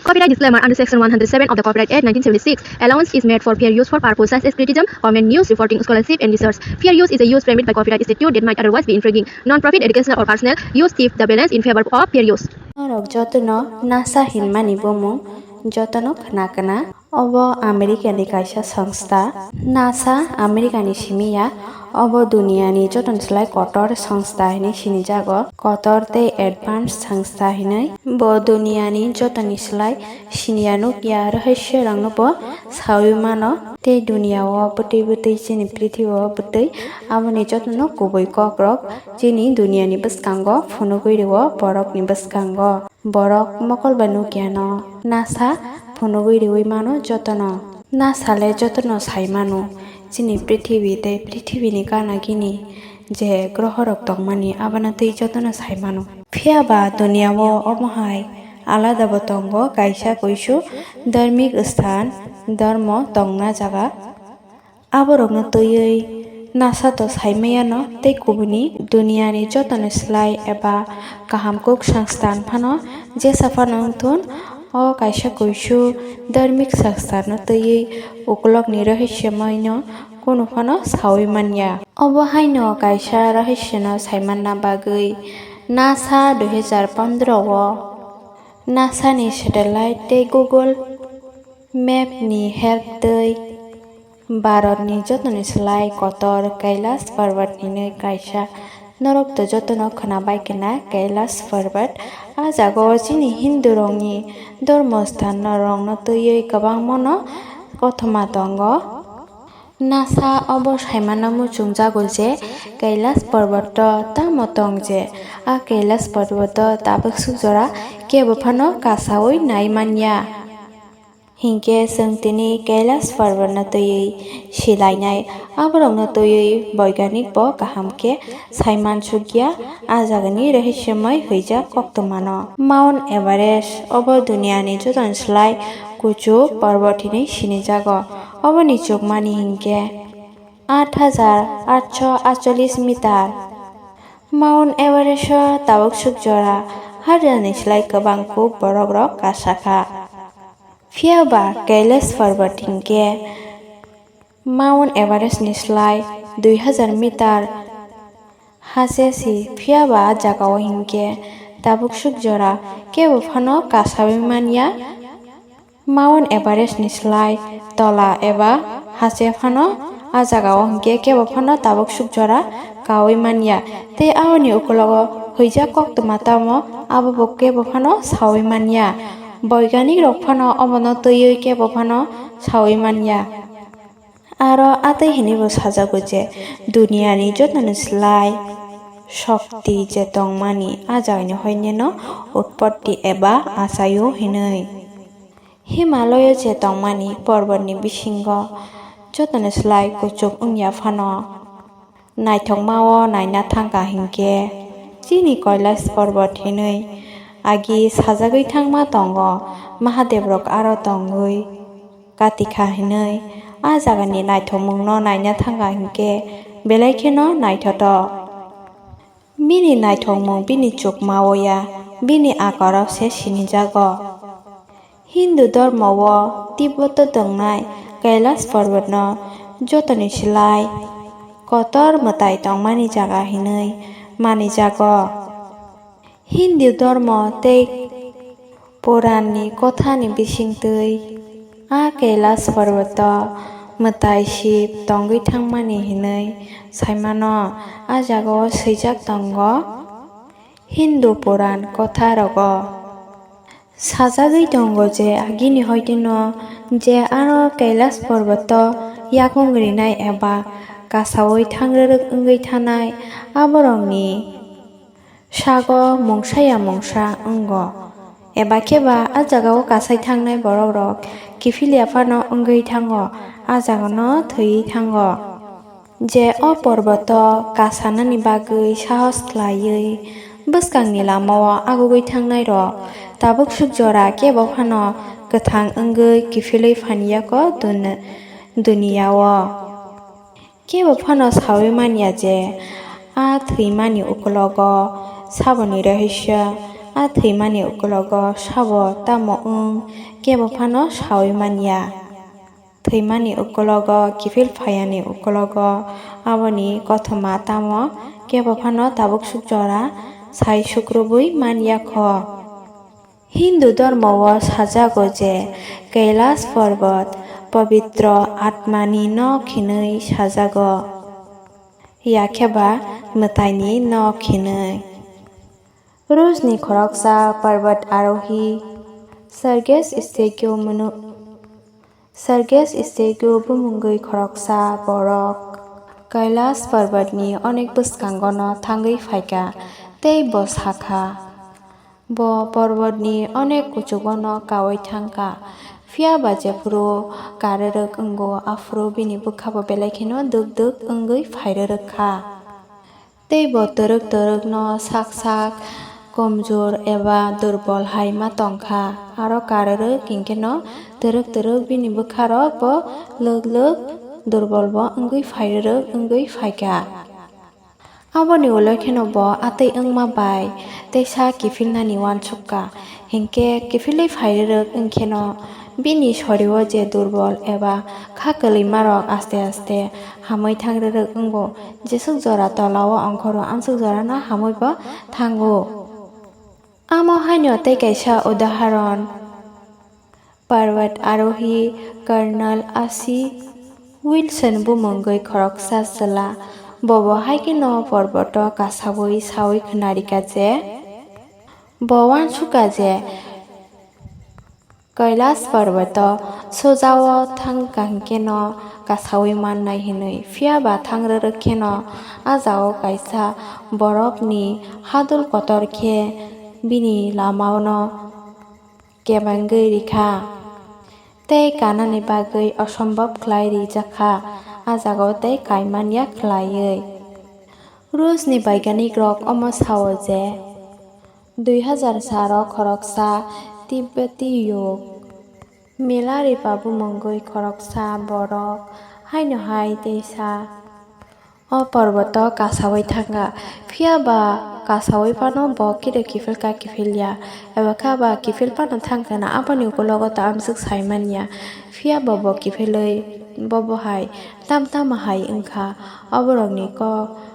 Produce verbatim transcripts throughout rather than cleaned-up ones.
Copyright disclaimer: under section one hundred seven of the Copyright Act nineteen seventy-six, allowance is made for fair use for purposes such as criticism, comment, news reporting, scholarship, and research. Fair use is a use framed by copyright statute that might otherwise be infringing. Non-profit, educational, or personal use tip the balance in favor of fair use. Norok jotono NASA hinmani bumung jotono khna khna. Obo America ni kaisa songstha. NASA America ni simi ya. Obo duniya ni joto ni slai kotor songstha hinwi sinijago. Kotor tei advance songstha hinwi. Bo duniya ni joto ni slai siniya nukya, rahasya rokno bo sawi mano. Tei duniya o bwtwi bwtwi chini prithibi o bwtwi, aboni joto no kubui kok rok chini duniya ni bwskango phunugwi rwo borok ni bwskango. Borok mokol bai nukya no NASA phunugwi riwi mano jotono. NASA le jotono sai mano, chini prithibi tei prithibi ni gana gini je groho rok tongmani abono twi jotono sai mano. Phiya ba duniya o omo hai alada bo tongo kaisa kuisu dharmik sthan, dharmo tongna jaga. Aborokno twiwi NASA to sai maya no tei kubuni duniya ni joto ni slai eba kaham kuk songsthan phano jesa phano wngthun, o kaisa kuisu dharmik songsthan no twiwi ukulok ni rahasyamoy no kunu phano sawi manya. Obo haino kaisa rahasya no sai manna bagwi NASA dui hajar pondro o NASA ni satellite tei Google Map ni help twi Bharat ni joto ni slai kotor Kailash Parbat hinwi kaisa norok to joto no khwna bai khe na Kailash Parbat. A jaga o chini Hindu rok ni dhormo sthan no rok no twiwi kwbangma no kothoma tongo. NASA obo sai mano muchung jago je Kailash Parbat o tamo tong je a Kailash Parbat o tabuk suk jora kebo phano kasawi nai manya. Hinkhe chwng tini Kailash Parbatno twiwi silainai, aborokno twiwi boiganik bo kaham khe sai mansukya. A jagani rahisyamwi hwijak koktwmano Mount Everest, obo duniani jotono slai kuchuk porbot hinwi sinijago. Oboni chukmani hinkhe aat hajar aatso aatcholish meter. Mount Everest o tabuk suk jora hajarni slai kwbang kuk borokrok kasakha. Phiya ba Kailash Parbat hinkhe Mount Everest ni slai dui hajar meter hache si, phiya ba ah jagao hinkhe tabuk suk jora kebo phano kasawi manya. Mount Everest ni slai tola eba hache phano ah jagao hinkhe kebo phano tabuk suk jora kawi manya. Tei aboni ukulogo hwijak koktwma tamo abo bo kebo phano sawi manya. Boiganik rok phano obono twiwi kebo phano sawi manya. Aro atwi hinwi bo sajago je, duniani jotoni slai shokti je tongmani, ah jagani hoineno utpotti eba achaio hinwi. Himalayo je tongmani porbotni bisingo jotoni slai kuchuk wngya phano, naithokmao naina thangkha hinkhe chini Kailash Parbat hinwi agi sajagwi thangma tongo, Mahadebrok aro tongwi katikha hinwi. Ah jagani naithokmungno naina thangkha hinkhe belai kheno naithotok. Bini naithokmung bini chukmao ya, bini akaro se sinijago. Hindu dhormo o Tibboto tongnai Kailash Parbatno jotoni slai kotor mwtai tongmani jaga hinwi manijago. Hindu dhormo tei Puranni kothani bisingtwi a Kailash Parbato mwtai Shiv tongwi thangmani hinwi saimano. A jagao swijak tongo Hindu Puran kotharogo. Sajagwi tongo je agini hoiteno je aro Kailash Parbato yakung rinai eba kasawi thangrwrwk wngwi thanai aborokni sago mungsa ya mungsa wngo, eba khe ba a jagao kasai thangnai borokrok kiphilya phano wngwi thango, a jagano thwiwi thango. Je o porboto kasanani bagwi sahos khlaiwi bwskangni lamao agugwi thangnairok tabuk suk jora kebo phano kwthang wngwi kiphilwi phaniyako dun-, duniyao. Kebo phano sawi manya je a thwimani ukulogo saboni rohorso A thwimani ukulogo sabo tamo wng kebo phano saui man ya. Thwimani ukulogo kiphil phaiyani ukulogo aboni kothoma tamo kebo phano tabuk suk jora sai sukrubui man ya kho. Hindu dhormo-o sajago je Kailash Parbat pobitro atmani nok hinwi sajago, yakhe ba mwtaini nok hinwi. Rusni khoroksa Parbat Arohi Serges Istegu munu-, Serges Istegu bumungwi khoroksa borok Kailash Parbatni onek bwskangono thangwi phaikha tei bo sakha, bo Parbatni onek kuchugono kaui thangkha, phiya ba jephuru karwrwk wngo, aphuru bini bwkhabo belai kheno dwk dwk wngwi phairwrwk kha. Tei bo twrwk twrwkno sak sak komjor eba durbol hai ma tongkha. Aro karwrwk hinkheno twrwk twrwk bini bwkharok bo lwk lwk durbol bo wngwi phairwrwk wngwi phaikha. Aboni ulo kheno bo atwi wngma bai teisa kiphilnani uansukha. Hinkhe kiphilwi phairwrwk wngkheno bini sorio je durbol eba kha kwlwimarok aste aste hamwi thangrwrwk wngo. Jeswk jora tolao ongkhoro, amswk jorano hamwi bo thango. Amo haino tei kaisa udaharon, Parvat Arohi Colonel Asi Wilson bumungwi khoroksa chwla. Bobo hai kheno porboto kasaui saui khwnarikha je, bo uansukha je, Kailash Parbato sojao thangkha hinkheno kasaui mannai hinwi, phiya ba thangrwrwk kheno a jagao kaisa borokni hadul kotor khe bini lamano kebengwi rikha tei kanani bagwi osombhob khlai rijakha, a jagao tei kaimanya khlaiwi. Rusni baiganik rok omo sao je, dui hazar saro khoroksa Tibeti yug Milarepa bumungwi khoroksa borok haino hai teisa o porboto kasaui thangkha. Phiya ba kasaui phano bo kire kiphilkha kiphilya, eba kha ba kiphil phano thangkhwna aboni ukulogo ta amswk sai manya. Phiya ba bo kiphilwi bobo hai tam tamo hai wngkha. Oborokni kok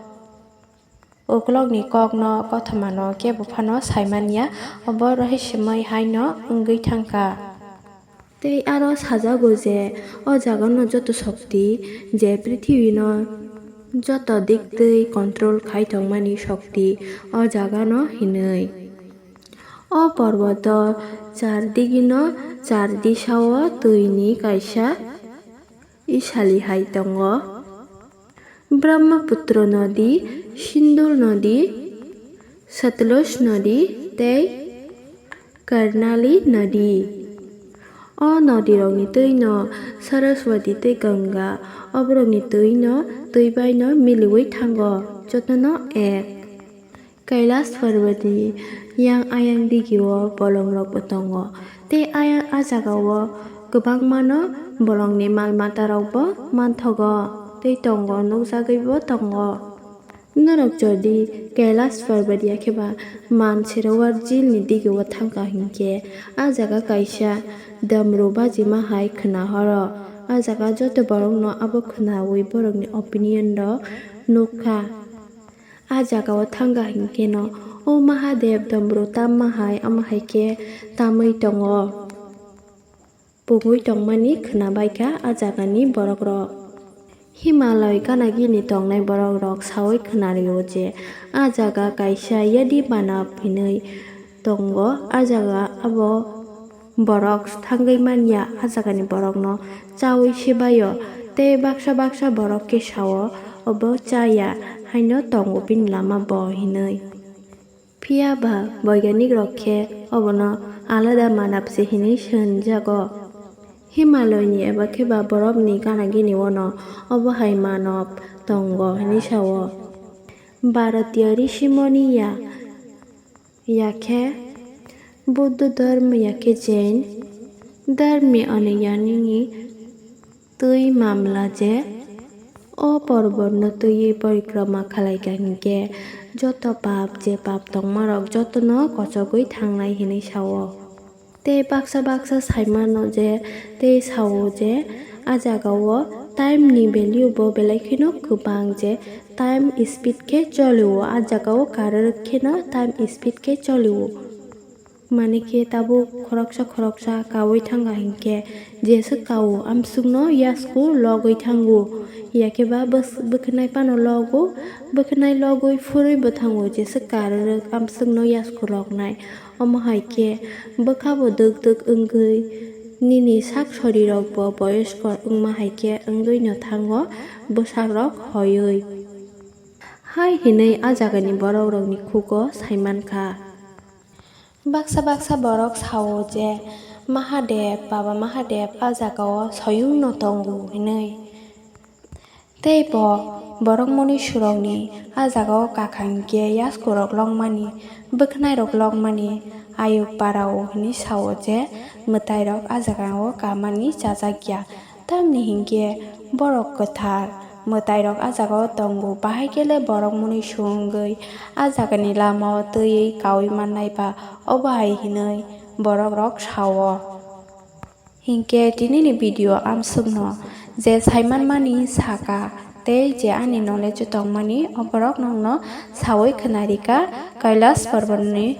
Ukulokni kokno kothomano kebo phano sai manya, obo rohorjomoi haino wngwi thangkha. Tei aro sajago je o jagano joto shokti, je prithibino joto diktwi control khai tongmani shokti o jagano hinwi. O porboto char digino char disao twini kaisa isali hai tongo. Brahmaputra nodi, Sindhu nodi, Satluj nodi tei Karnali nodi. O nodirokni twino Saraswati tei Ganga, oborokni twino twi baino miliui thango, jotono ek. Kailash Parbatni yang ayang digio bolongrokbo tongo, tei ayang a jagao kwbangmano bolongni mal matarokbo manthogo tei tongo, nukjagwibo tongo. Norok jodi Kailash Parbat yakheba Mansarovar jilni digio thangkha hinkhe, a jaga kaisa damro bajima hai khwnahoro. A jaga joto borokno abo khwnaui borokni opinion rok nukha. A jagao thangkha hinkheno o Mahadev dombro tamma hai, omo hai khe tamwi tongo, pungwi tongmani khwnabaikha a jagani borokrok. Himalaya ganagini tongnai borokrok saui khwnario je a jaga kaisa Yadi Manav hinwi tongo, a jaga abo borok thangwi manya, a jagani borokno chaui sebaio, tei baksa baksa borok khe sao, obo chaya haino tongo bini lama bo hinwi. Phiya ba boiganik rok khe obono alada manav se hinwi swnjago. Himalayani eba khe ba borokni gana gini ono obo hai manav tongo hinwi sao. Bharatiya rishi muni ya yakhe Buddha dharma yakhe Jain dharmni oneyani twi mamla je o porbotno twiwi porikroma khlaikha hinkhe Joto pap je pap tongmarok jotono kochogwi thangnai hinwi sao. Tei baksa baksa saimano je tei sao je a jagao time ni value bo belai kheno kwbang je time speed khe cholio, a jagao karwrwk kheno time speed khe cholio. Mane khe tabuk khoroksa khoroksa kaui thanga hinkhe jeswk kao amsukno yasku logwi thango. Yakhe ba bwkhnai phano logo, bwkhnai logwi phurwi bo thango jeswk karwrwk amsukno yasku lognai. Omo hai khe bwkha bo dwk dwk wngwi nini sak sorirok bo boyoskor wngma hai khe wngwi no thango bwsakrok hoiwi. Hai hinwi a jagani borokrokni khugo saimankha. Baksa baksa borok sao je Mahadev, Baba Mahadev a jagao soyungno tongo hinwi. Tei bo borok moni surokni a jagao kakha hinkhe yaskurok lokmani, bwkhwnairok lokmani ayuk parao hinwi sao je mwtairok a jagao kamani chajakya. Tamni hinkhe borok kwthar mwtairok a jagao tongo, bahai khe le borok mwnwi su wngwi a jagani lamao twiwi kaui mannai ba, obo hai hinwi borokrok sao. Hinkhe tinini video amsukno je saimanmani saka tei je ani knowledge o tongmani oborok nokno saui khwnarika Kailash Parbatni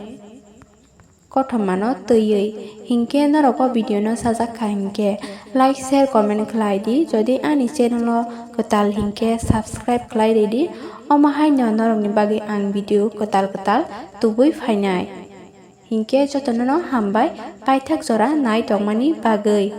kothomano twiwi. Hinkhe norok o video no sajak kha hinkhe like, share, comment khlai di. Jodi ani channel o kwtal hinkhe subscribe khlai ridi. Omo haino norokni bagwi ang video kwtal kwtal tubui phainai. Hinkhe jotono no hambai paithak jora nai tongmani bagwi.